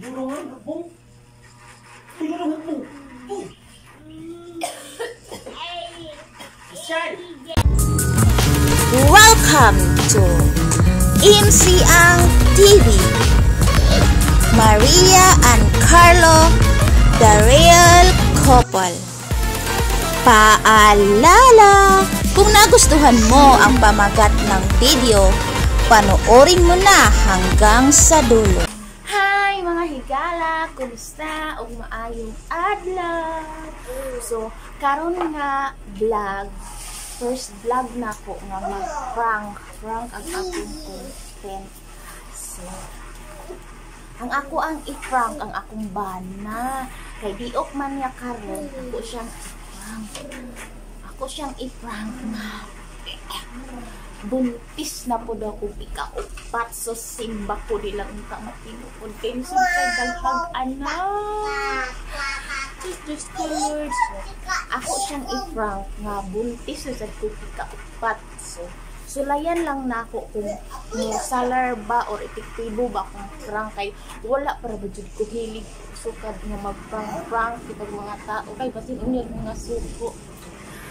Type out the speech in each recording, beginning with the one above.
Welcome to MC Ang TV. Maria and Carlo, the real couple. Paalala! Kung nagustuhan mo ang pamagat ng video, panoorin mo na hanggang sa dulo. Hi mga higala! Kumusta? Ug maayong adlaw! So, karon nga vlog, first vlog na ko nga mag-prank. Prank ang akong content. So, ang ako ang i-prank ang akong bana. Kay diok man niya karon, ako siyang i-prank. Ako siyang i-prank nga buntis na po daw kung ikaupat. So, simba ko nilang unta matinukod. Kaya so, kay daghang anak. Diyos ko, Lord. So, ako siyang i-prank nga buntis na sad kung ikaupat. So, sulayan lang na ako kung mo salar ba or epektibo ba akong prank. Kay wala para ba jud ko hilig sukad nga mag-prank-prank kitag mga tao. Kay basin unyag mga suko.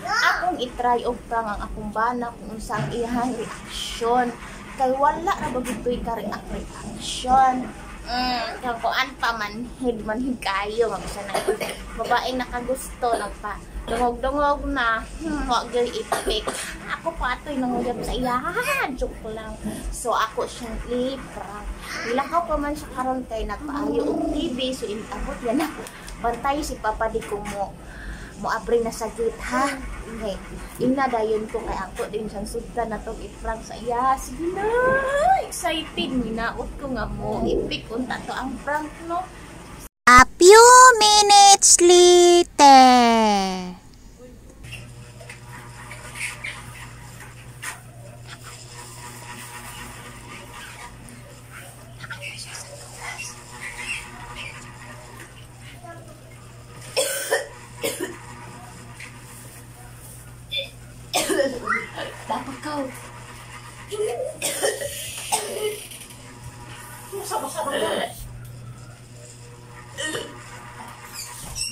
Akong itry og prank ang akong bana kung unsa ang iyang reaksyon. Kay wala ra ba gitoy ka reaction. Kay kuan pa manhid kayo magsa na babaeng nakagusto nagpa dungog-dungog na, wa gyud ipik. Ako pa atoy nanguyab sa iya. Joke lang. So ako siyang i-prank. Nilakaw pa man siya karon kay nagpaayo og TV, so inabot yan ako. Bantay si Papa di ko mo abri na sa gate, ha? Okay. Ina dayon ko kay ako din siyang sugdan na tong i-prank sa iya. Sige na! Excited! Minaot ko nga mo. Ipik unta to ang prank, no? A few minutes later. Dapat kau.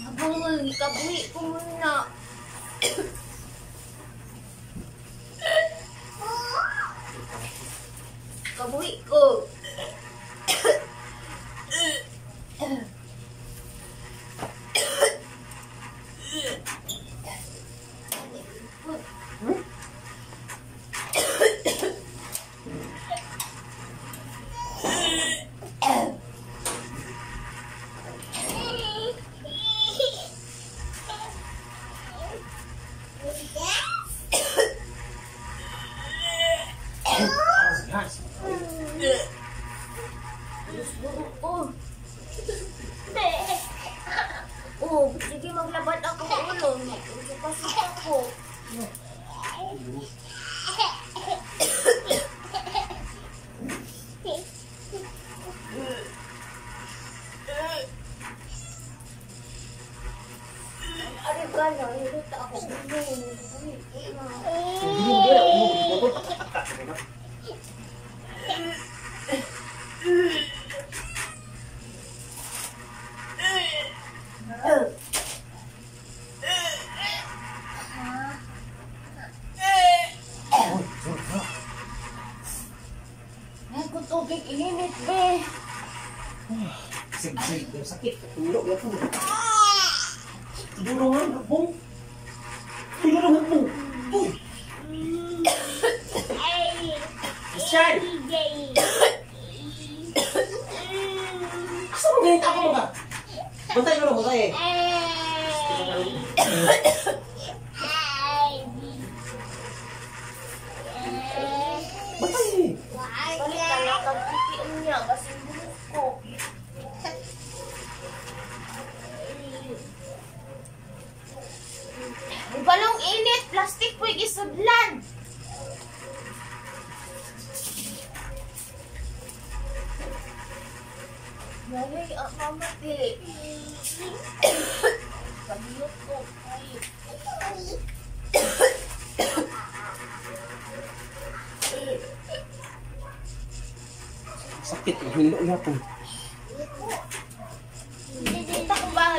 Nabungol, kabuhi ko muna. Kabuhi ko. Oh, sige maglabat ako ulo. Suka-suka ko. Ari ka na, hiluta ako ulo. Tubig init be. Sig-sig, sakit. Tulog ya po. Tulungan, bong. Tulungan mo. Michelle! Asa mo ganit ako mo ka? Bantay mo na, bantay eh. Bantay eh. Balik ka na, kagpipian niya kasi buhok ko. Balong init, plastic po'y gisudlan. Yayay, mama, te. Pagiyot ko. Ay. Sakit, hilo niya po.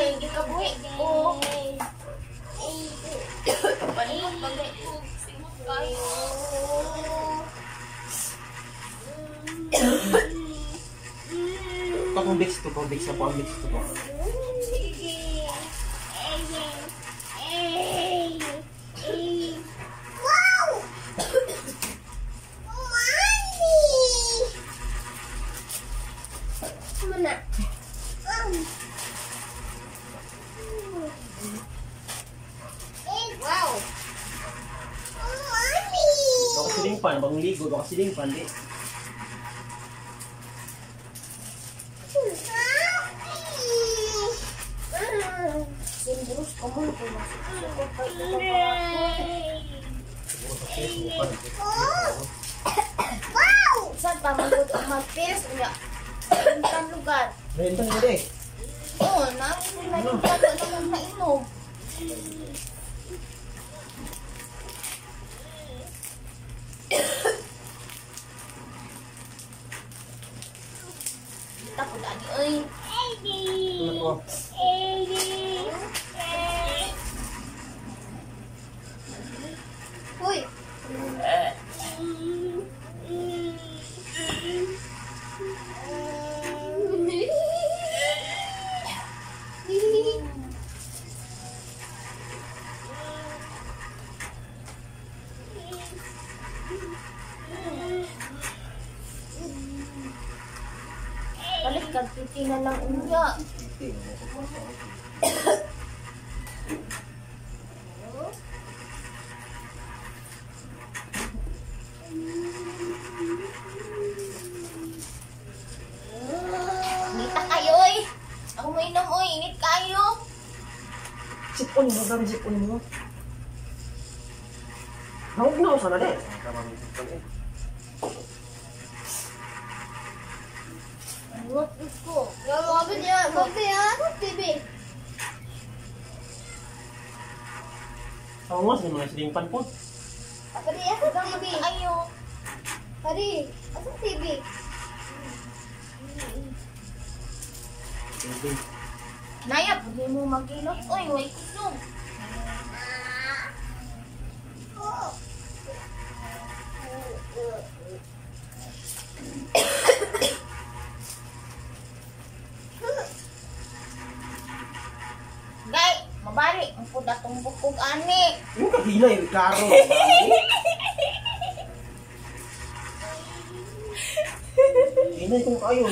Kay gikabuhi ko. Palimot bagay ko. Simot kayo. Pakong to, pang bix na, pang bix to po. Wow! Mommy! Mana? Wow! Mommy! Baka siling pan, bagong ligo, baka siling pan, di. Simbrus ka mo. Kung masukot pa ito ka. Wow! Saan pa manggod ang magpils? Unya. Intan lugar. Rentan mo di. Oo, namin na yung pato naman mainom. Kita ko dani, oy. Ano ko? Uy! Palit kag piti na lang unya. Nita kayo, oy. Ako mainom, oy. Init kayo. Sipon mo, grabe sipon mo. Hawag na ako sana di. What ko? TV. Ako nga, sa mga siling pan po. Pari, asa TV? Ayo. Pari, asa TV? Naya, pwede mo magilot. Oy, way kusog. Gay, mabali. Ang puda tong bukog ani. Yung kahila eh, klaro. Hinay kong kayo.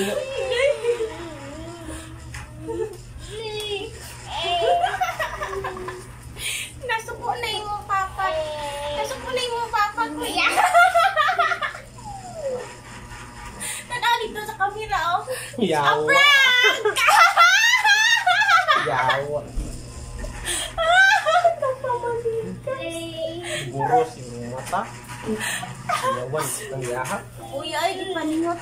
Nasuko na yung papa. Nasuko na yung papa, kuya. Tanaw dito sa camera, oh. Yawa. Prank! Yawa. Buros yung mata. Yawan, ang yaha. Kuya, ay, di paningot.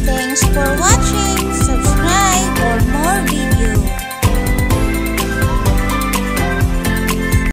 Thanks for watching. Subscribe for more.